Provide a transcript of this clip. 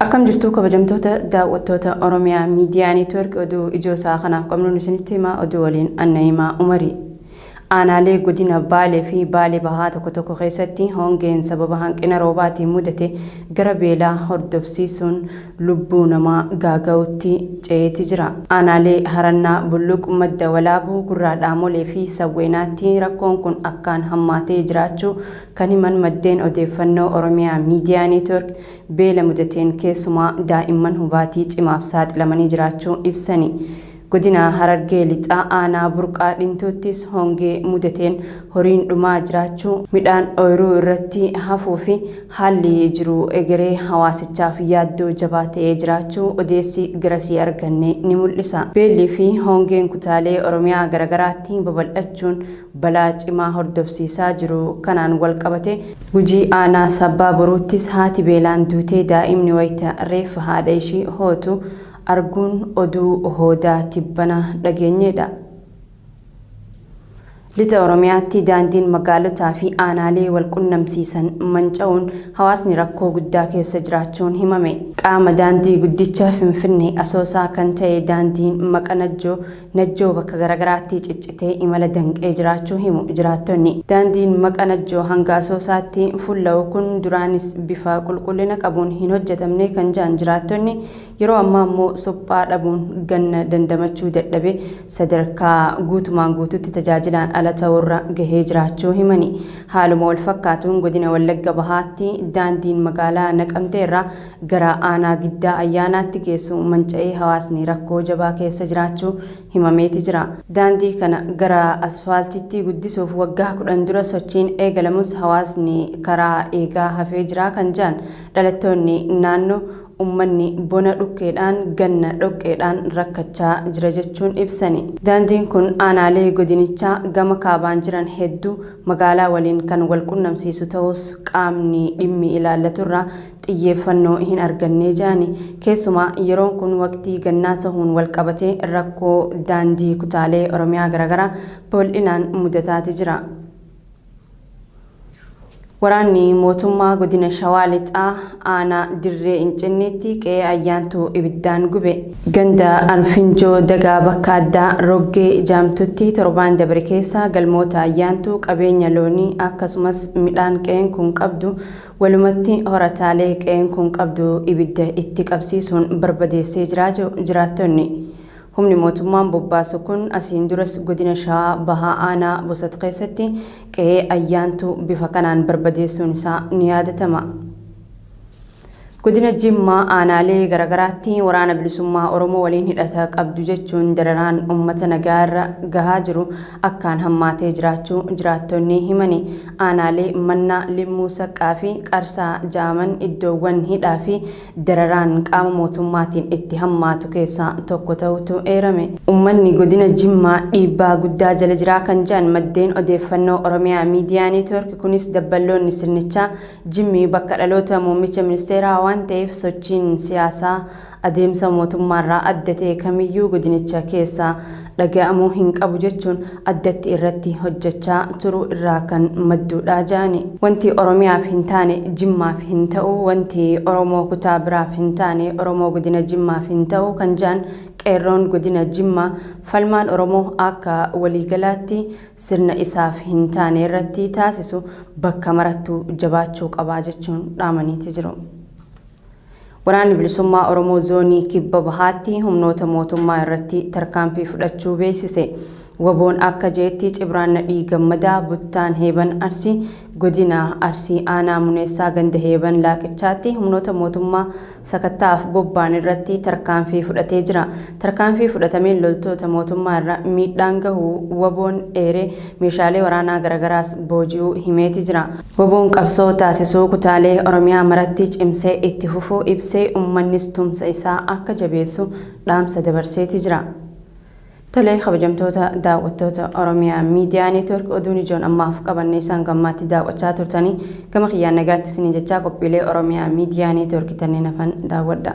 Akkam jirtu kabajamtoota daawwattoota Oromiyaa Miidiyaa Neetwoork oduu ijoo isaa kanaaf qabnuun isinitti himaa oduu waliin Anna'imaa Umarii. Aanaalee godina Baalee fi Baalee Bahaa tokko tokko keessatti hongeen sababa hanqina roobaatiin mudate gara beelaa hordofsiisuun lubbuu namaa gaaga'uutti ce'eeti jira. Aanaalee Harannaa, Bulluq, Madda Walaabuu, Gurraa Dhaamolee fi Sawweenaatti rakkoon kun akkaan hammaatee jiraachuu kan himan maddeen odeeffannoo Oromiyaa Miidiyaa Neetwoork, beela mudateen keessumaa daa'imman hubaatii cimaaf saaxilamanii jiraachuu ibsani. Godina Harargee Lixaa aanaa Burqaa Dhintuuttis hongee mudateen horiin dhumaa jiraachuu, midhaan ooyruu irratti hafuu fi haalli jiruu egeree hawaasichaaf yaaddoo jabaa ta'ee jiraachuu odeessi garasii arganne ni mul'isa. Beellii fi hongeen kutaalee Oromiyaa garagaraatti babal'achuun balaa cimaa hordofsiisaa jiru kanaan walqabatee Gujii aanaa Sabbaa Boruuttis haati beelaan duutee daa'imni wayita reeffa haadha ishii hootu arguun oduu hoodaa tibbana dhageenyeedha. Lixa Oromiyaatti daandiin magaalotaa fi aanaalee wal qunnamsiisan manca'uun hawaasni rakkoo guddaa keessa jiraachuun himame. Qaama daandii guddicha Finfinnee Asoosaa kan ta'e daandiin Maqa Najjoo Najjoo bakka garagaraatti ciccitee imala danqee jiraachuu himu jiraattonni. Daandiin Maqa Najjoo hanga Asoosaatti fulla'u kun duraanis bifa qulqullina qabuun hin hojjetamne kan jedhan jiraattonni, Yeroo ammaa immoo suphaa dhabuun ganna dandamachuu dadhabee sadarkaa guutumaan guutuutti tajaajilaan ala ta'uurra gahee jiraachuu himani. Haaluma walfakkaatuun Godina Wallagga Bahaatti daandiin magaalaa Naqamtee irraa gara aanaa Giddaa Ayyaanaatti geessu manca'ee hawaasni rakkoo jabaa keessa jiraachuu himameeti jira. Daandii kana gara asfaaltiitti guddisuuf waggaa 10 dura sochiin eegalamus hawaasni karaa eegaa hafee jira kan jedhan dhalattoonni naannoo, Ummanni bona dhukkeedhaan, ganna dhoqqeedhaan rakkachaa jira jechuun ibsani. Daandiin kun aanaalee godinichaa gama kaabaan jiran hedduu magaalaa waliin kan walqunnamsiisu ta'us qaamni dhimmi ilaallaturraa xiyyeeffannoo hin argannee jedhani. Keessumaa yeroon kun waqtii gannaa tahuun walqabatee rakkoo daandii kutaalee Oromiyaa garaagaraa babal'inaan mudataati jira. Waraanni mootummaa godina Shawaa Lixaa aanaa Dirree Incinniitti qe'ee Ayyaantuu ibiddaan gube. Ganda Arfinjoo Dagaa bakka addaa Roggee Jaamtutti torbaan dabre keessa galmoota Ayyaantuu qabeenya loonii akkasumas midhaan qe'een kun qabdu walumatti horataalee qe'een kun qabdu ibidda itti qabsiisuun barbadeessee jira jedhu jiraattonni. Humni mootummaan bobbaasu kun asiin duras godina Shawaa Bahaa aanaa Bosat keessatti qe'ee Ayyaantuu bifa kanaan barbadeessuun isaa ni yaadatama. Godina Jimmaa aanaalee garagaraatti Waraana Bilisummaa Oromoo waliin hidhata qabdu jechuun dararaan uummata nagaa irra gahaa jiru akkaan hammaatee jiraachuu jiraattonni himani. Aanaalee Mannaa, Limmuu Saqqaa fi Qarsaa ja'aman iddoowwan hidhaa fi dararaan qaama mootummaatiin itti hammaatu keessaa tokko ta'uutu eerame. Ummanni godina Jimmaa dhiibbaa guddaa jala jira kan jedhan maddeen odeeffannoo Oromiyaa Miidiyaa Neetwoork kunis dabballoonni sirnichaa Jimmi bakka dhaloota muummicha ministeeraa waan ta'eef sochiin siyaasaa adeemsa mootummaarraa adda ta'e kamiyyuu godinicha keessaa dhaga'amuu hin qabu jechuun addatti irratti hojjechaa turuu irraa kan madduudha jedhani. Wanti Oromiyaaf hin taane Jimmaaf hin ta'u, wanti Oromoo kutaa biraaf hin taane Oromoo godina Jimmaaf hin ta'u kan jedhan Qeerroon godina Jimmaa falmaan Oromoo akka waliigalaatti sirna isaaf hin taane irratti taasisu bakka marattuu jabaachuu qaba jechuun dhaamaniiti jiru. Waraanni Bilisummaa Oromoo Zoonii Kibba Bahaatti humnoota mootummaa irratti tarkaanfii fudhachuu beeksise. Waboon akka je'etti Cibraan Nadhii Gammadaa Buttaan Heeban Arsii Godina Arsii Aanaa Muneessaa Ganda Heeban Laaqichaatti humnoota mootummaa sakatta'aaf bobba'an irratti tarkaanfii fudhatee jira. Tarkaanfii fudhatameen loltoota mootummaa irra miidhaan gahuu Waboon eeree meeshaalee waraanaa garagaraas booji'uu himeeti jira. Waboon qabsoo taasisuu kutaalee Oromiyaa maratti cimsee itti fufuu ibsee ummannis tumsa isaa akka jabeessu dhaamsa dabarseeti jira. Tole kabajamtoota daawwattoota Oromiyaa Miidiyaa Neetwork oduun ijoon ammaaf qabanne isaan gammaatti daawwachaa turtanii gama kiyyaan nagaatti isiniin jechaa qophiilee Oromiyaa Miidiyaa Neetwork tanneen hafan daawwadha.